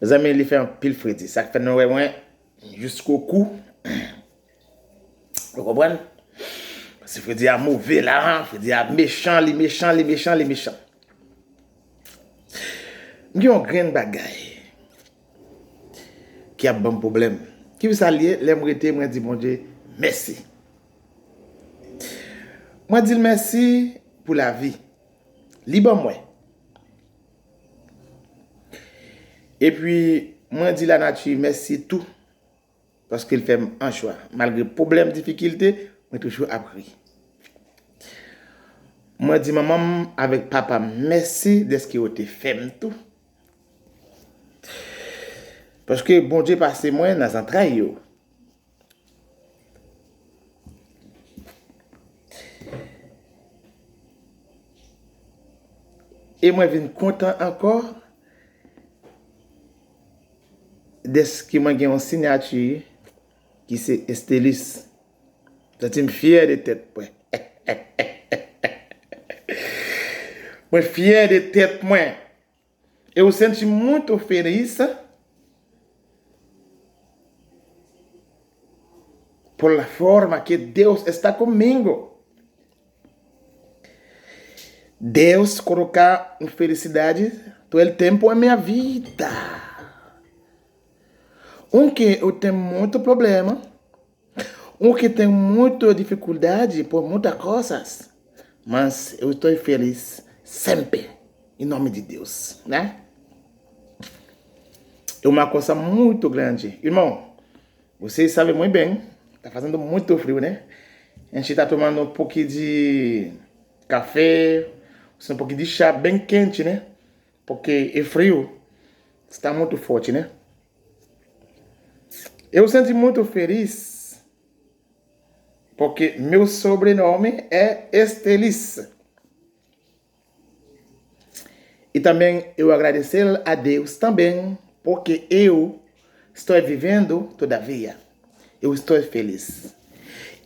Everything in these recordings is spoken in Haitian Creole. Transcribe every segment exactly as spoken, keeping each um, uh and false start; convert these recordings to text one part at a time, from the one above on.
Mezanmi, li fè anpil fredi. Sa k fè nou wè mwen jiskokou. Ou konprann? Paske fredi a move la, fredi a mechan, li mechan, li mechan, li mechan. M gen yon grenn bagay ki ap ban m pwoblèm. Ki sa l ye? Lè m rete, mwen di Bondye mèsi. Mwen di l mèsi pou lavi. Li ban mwen. Epi, mwen di lanati mèsi tou, paske l fè m an jwa. Malgre pwoblèm, difikilte, mwen toujou ap ri. Mwen di manman m avèk papa m mèsi dèske yo te fè m tou. Paske Bondye pase mwen nan zantray yo. E mwen vin kontan ankò dèske mwen gen yon siyati ki se Estelis. Santi m fyè de tèt mwen. Mwen fyè de tèt mwen. Eu senti muito feliz por la forma que Deus está comigo. Deus colocar uma felicidade todo el tempo em minha vida. Aunque eu tenho muito problema, aunque tenho muita dificuldade por muitas coisas, mas eu estou feliz sempre, em nome de Deus, né? É uma coisa muito grande. Irmão, vocês sabem muito bem, tá fazendo muito frio, né? A gente tá tomando um pouquinho de café, um pouquinho de chá bem quente, né? Porque é frio, está muito forte, né? Eu senti muito feliz, porque meu sobrenome é Estelis. E também eu agradecer a Deus também, porque eu estou vivendo todavia. Eu estou feliz.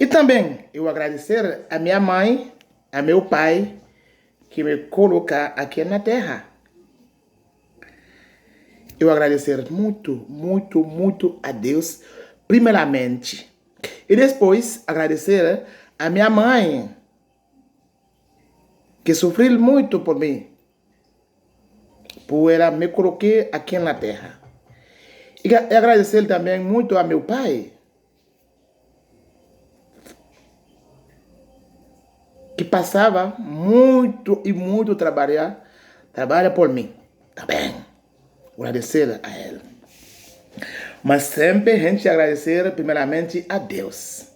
E também eu agradecer a minha mãe, a meu pai, que me colocar aqui na terra. Eu agradecer muito, muito, muito a Deus, primeiramente. E depois agradecer a minha mãe, que sofreu muito por mim, por ela me colocar aqui na terra. E gra- e agradecer também muito a meu pai, que passava muito e muito trabalhar, trabalha por mim também. Agradecer a ele. Mas sempre a gente agradecer primeiramente a Deus.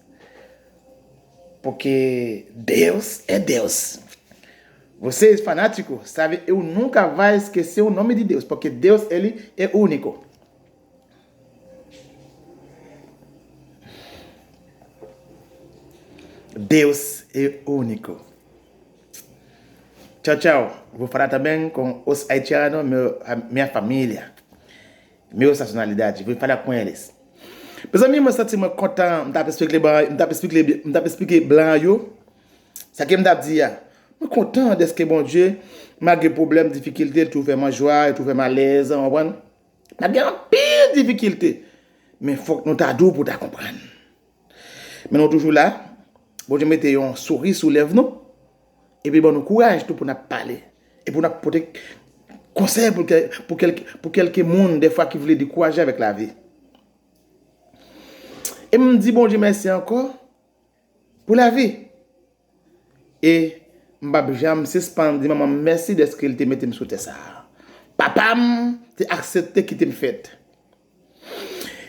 Porque Deus é Deus. Vocês fanáticos sabem, eu nunca vai esquecer o nome de Deus, porque Deus, ele é único. Deus é único. Tchau, tchau. Vou falar também com os haitianos, meu, a minha família, meus nacionalidade. Vou falar com eles. Mezanmi, mwen santi mwen kontan, m t ap esplike blan, m t ap esplike, m t ap esplike blan yo sa ke m t ap di a. Mwen kontan dèske Bondye, malgre pwoblèm, difikilte, l tou fè m an jwa, l tou fè m alèz, w konprann? N ap gen anpil difikilte, men fòk nou ta dou pou ta konprann. Men nou toujou la, Bondye mete yon souri sou lèv nou, epi ban nou kouraj tou pou n ap pale, e pou n ap pote konsèy pou, kè- pou, kèlke, pou kèlke moun, dèfwa, ki vle dekouraje avèk lavi. E m di Bondye mèsi ankò pou lavi. E m p ap janm sispann di manman m mèsi dèske l te mete m sou tè sa a. Papa m te aksepte kite m fèt.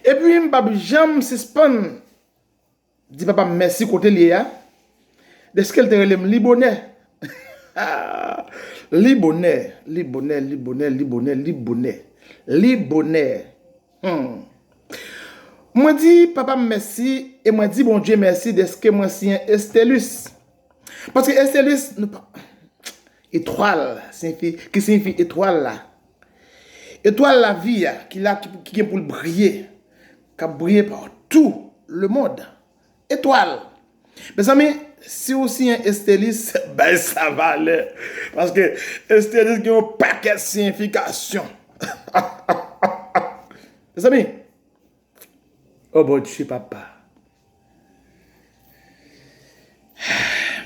Epi m p ap janm sispann di papa m mèsi kote l ye a, dèske l te rele m Libonè. Libonè, Libonè, Libonè, Libonè, Libonè, Libonè. Hmm. Mwen di papa m mèsi e mwen di Bondye mèsi dèske mwen siyen Estelis. Paske Estelis, nou pa, etwal, siyifi, ki siyifi etwal la. Etwal lavi a, ki la, ki, ki gen pou l briye, k ap briye pa tou lemonn. Etwal. Mezanmi, si w siyen Estelis, bay sa valè. Paske Estelis gen yon pakèt siyifikasyon. Mezanmi, o Bondye papa,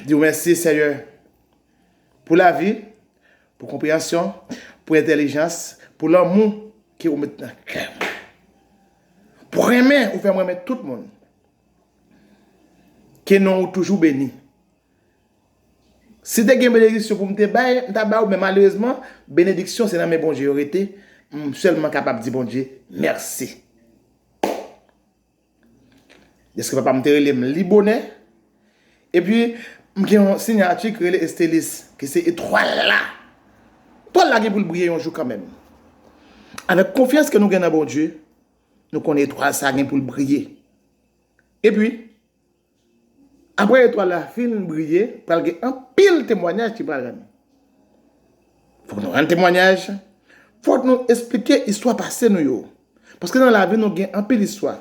di w mèsi Senyè pou lavi, pou konpreyansyon, pou entèlijans, pou lanmou ke ou met nan kè mwen. Pou renmen, ou fè m renmen tout moun. Ke non ou toujou beni. Si te gen benediksyon pou m te bay, m ta ba ou, men malerezman, benediksyon se nan men Bondye yo rete. M sèlman kapab di Bondye mèsi. Dèske papa m te rele m Libonè. Epi, m gen yon siyati ki rele Estelis, ki se etwal la. Etwal la gen pou l briye yon jou kanmenm. Avèk konfyans ke nou gen nan Bondye, nou konnen etwal sa gen pou l briye. Epi, apre etwal la fin briye, pral gen anpil temwanyaj ki pral rann. Fòk nou rann temwanyaj. Fòk nou esplike istwa pase nou yo. Paske nan lavi nou gen anpil istwa.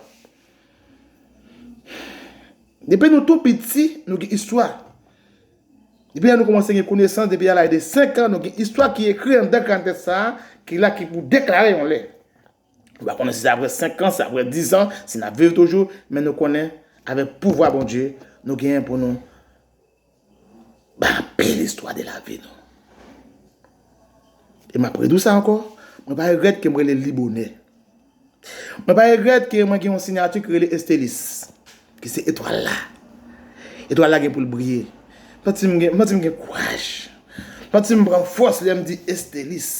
Depi nou tou piti, nou gen istwa. Depi lè nou kòmanse gen konesans, depi laj de senk an, nou gen istwa ki ekri anndan kràn tèt sa a, ki la ki pou deklare yon lè. Nou pa konnen si se apre senk an, si se apre diz an, si n ap viv toujou, men nou konnen, avèk pouvwa Bondye, nou genyen pou nou bay anpil istwa de lavi nou. E m ap redi w sa ankò, mwen pa regrèt ke m rele Libonè. Mwen pa regrèt ke mwen gen yon siyati ki rele Estelis, ki se etwal la. Etwal la gen pou l briye. M santi m gen, m santi m gen kouraj. M santi m pran fòs lè m di Estelis.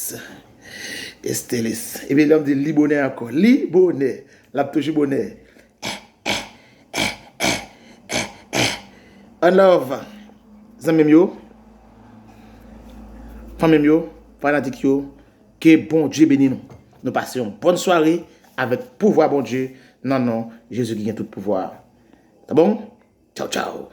Estelis. Epi lè m di Libonè ankò. Libonè. L ap toujou bonè. One love, zanmi m yo, fanmi m yo, fanatik yo, ke Bondye beni nou. Nou pase yon bòn sware avèk pouvwa Bondye nan non Jezi ki gen tout pouvwa. Ta bon? Tchaw, tchaw.